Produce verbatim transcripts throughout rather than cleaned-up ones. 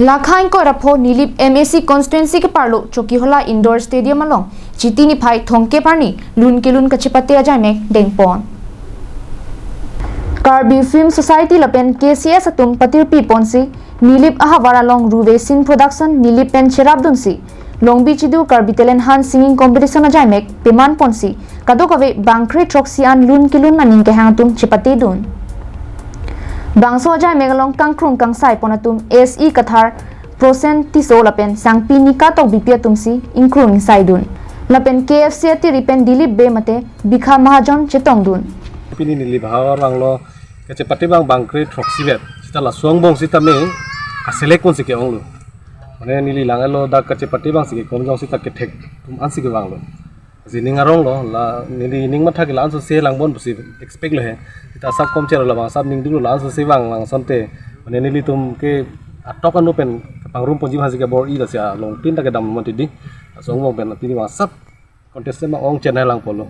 Lakha ingkoi ra pho Nilip M A C constituency keparlo Chokihola Indoor Stadium along Chiti niphai thomkep arni lun kelun kachepate ajaimek dengpon. Karbi Film Society lapen K C S atum patirpi ponsi Nilip ahavar along Ruve Scene Production Nilip pen cherapdunsi Longbi Chidu Karbi Talent Hunt Singing Competition ajaimek peman ponsi kadokave bangkre throksi an lun kelun aning kehang atum chepatedun. Bangso ajaimek along kangkrung kangsai pon atum S E Kathar, Prosen Tisso lapen Sangpi Nika Tokbipi atumsi ingkrung ingsaidun. Lapen K F C atiri pen Dilip Bey mate Bikha Mahajon chetongdun. Pini Nilip ahavar along kachepate abang bangkre throksi vet. Seta laso angbong sitame kaselect ponsi ke-onglo. Mane neli lang-etlo dak kachepate abangsi kekom jong seta kethek atum ansi kevanglo. Sining aronglo, la neli ning matha ke la-an sose vangpon pusi expect lo he. Seta asap komchero labang asap ningduklo la-an sose vang vang asonte. Mane nelitum ke atok ano pen kepangrum ponji aphansi kebor-i, lasi along tin ta kedam mati di. Laso angbong pen pini abang asap contestant abang ong chennai lang polo.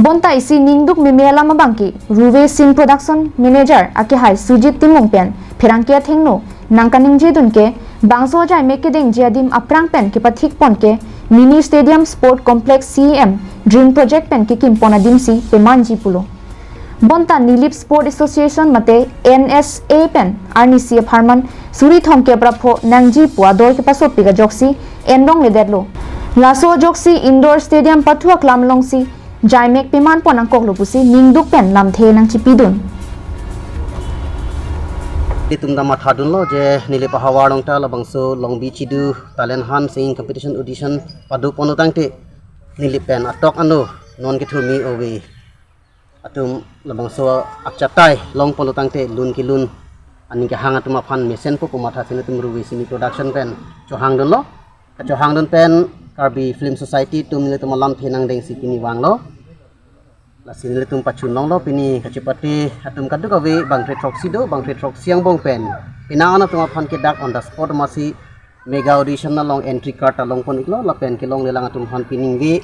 Bonta isi ningduk meme alam abangke Ruve Scene Production Manager akehai Sujit Timung pen pherangke athengno nangkaningjedun ke bangso ajaimek kedengji adim aphrang pen kepathik pon ke Mini Stadium Sport Complex C E M Dream Project pen kekim pon adimsi pemanji pulo. Bonta Nilip Sport Association mate N S A pen arnisi apharman suri thomkep ra pho nangji pu ador kepasopik ajoksi endongledetlo. Laso ajoksi Indoor Stadium pathu aklam alongsi jaimek peman pon nangkoklo pusi ningduk pen lamthe nangchipidun. Itum ta mathadunlo je Nilip ahavar along ta labangso Longbi Chidu Talent Hunt Singing Competition audition pado ponlo tangte Nilip pen atok ano non kethurmi ove atum labangso akchatai long ponlo tangte lun kelun aning kehang atum aphan mesenpo pu mathasi nelitum Ruve Scene Production pen chohangdunlo. Kachohangdun pen Karbi Film Society atum nelitum alamthe nangdengsi pini vanglo. Lasi nelitum pachunlonglo pini kachepate atum kadokave bangkre throksi do, bangkre throksi angbong pen penang an atum aphan ke dak on the spot masi mega audition along entry card ta longpon-iklo, lapen kelonglelang atum aphan piningve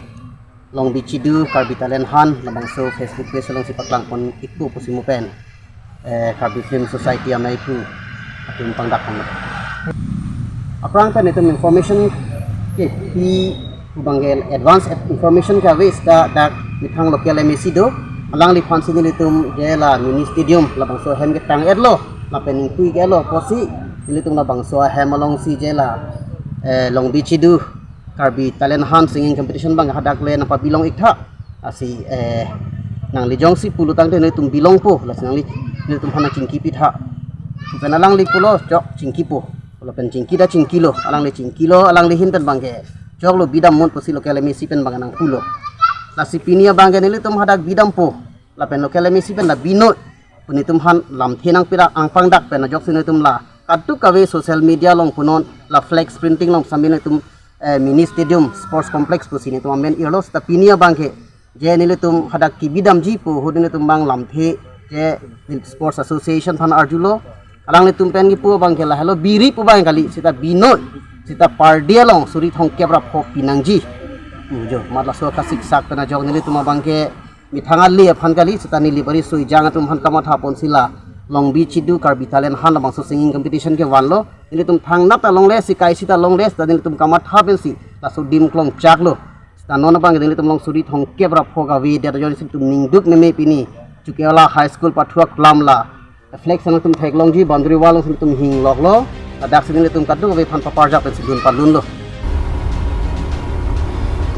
Longbi Chidu Karbi Talent Hunt labangso Facebook page alongsi paklangpon-ikpo pusi mo pen, eh, Karbi Film Society amei pu atum pangdak pon. Aphrang pen itum information kepi pu abangke advance information ke ave seta dak methang local M A C do, alangliphansi nelitum je la mini stadium labangso ahem ketang-etlo lapen ingpui ke-etlo apotsi nelitum labangso ahem alongsi je la, eh, Longbi Chidu Karbi Talent Hunt Singing Competition abang hadak le nangpabilong-iktha. Lasi, eh, nangli jongsi pulo tangte nelitum bilongpo, lasi nangli nelitum aphan nangchingki pitha. Lapen alangli pulo chok chingkipo. Lapen chingki ta chingkilo, alangli chingkilo, alangli ahin pen abangke choklo, bidam non pusi local M A C pen abang nangpulo. Lasi pini abangke nelitum hadak bidampo. Lapen local M A C pen ta binoi pu nelitum aphan lamthe nangpirak, angpangdak pen ajoksi nelitum la kadokave social media along punon, la flex printing along sami nelitum, eh, mini stadium sports complex pusi nelitum amen irlo, seta pini abangke je nelitum hadak kebidamji pu ahut nelitum abang lamthe je sports association aphan arjulo. Alanglitum pen kipu abangke lahelo biri pu abang kali, seta binoi, seta pardi along suri thomkep ra pho pinangji. Hmm, jo, mat laso kasiksak pen ajok nelitum abangke methang ale aphan kali, seta neli bari soijang atum aphan kamatha ponsi la Longbi Chidu Karbi Talent Hunt labangso singing competition kevanlo. Nelitum thangnat ta longle, sikai sita longle, seta nelitum kamatha pensi laso adim klongchaklo. Seta non abang nelitum along suri thomkep ra pho kavedet ajoksi nelitum ningduk meme pini Chokihola High School pathu aklam la flex nangtum theklongji, boundary wall nangtum hingloklo. Ladaksi nelitum kadokave aphan paparjak pensi dun palunlo.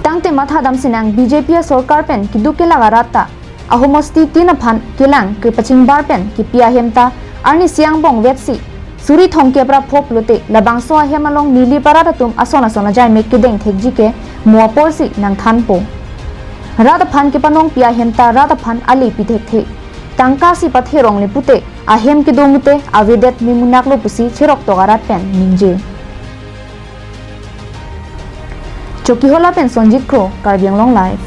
Tangte mathadam sinang B J P asorkar pen keduk kelak arat ta ahomosti tin aphan kelang kepachingbar pen kepi ahem ta arnisi angbong vetsi suri thomkep ra pho pulote labangso ahem along Nilip arat atum ason ason ajaimek kedengthekji ke mo apotsi nangthanpo. Rat aphan kepanongpi ahem ta rat aphan ale pithekthe. Tangka si pathe rongle pute ahem kedo mute avedet memunaklo pusi cheroktok arat pen ningje. Chokihola pen Sonjit Kro, Karbi Anglong Live.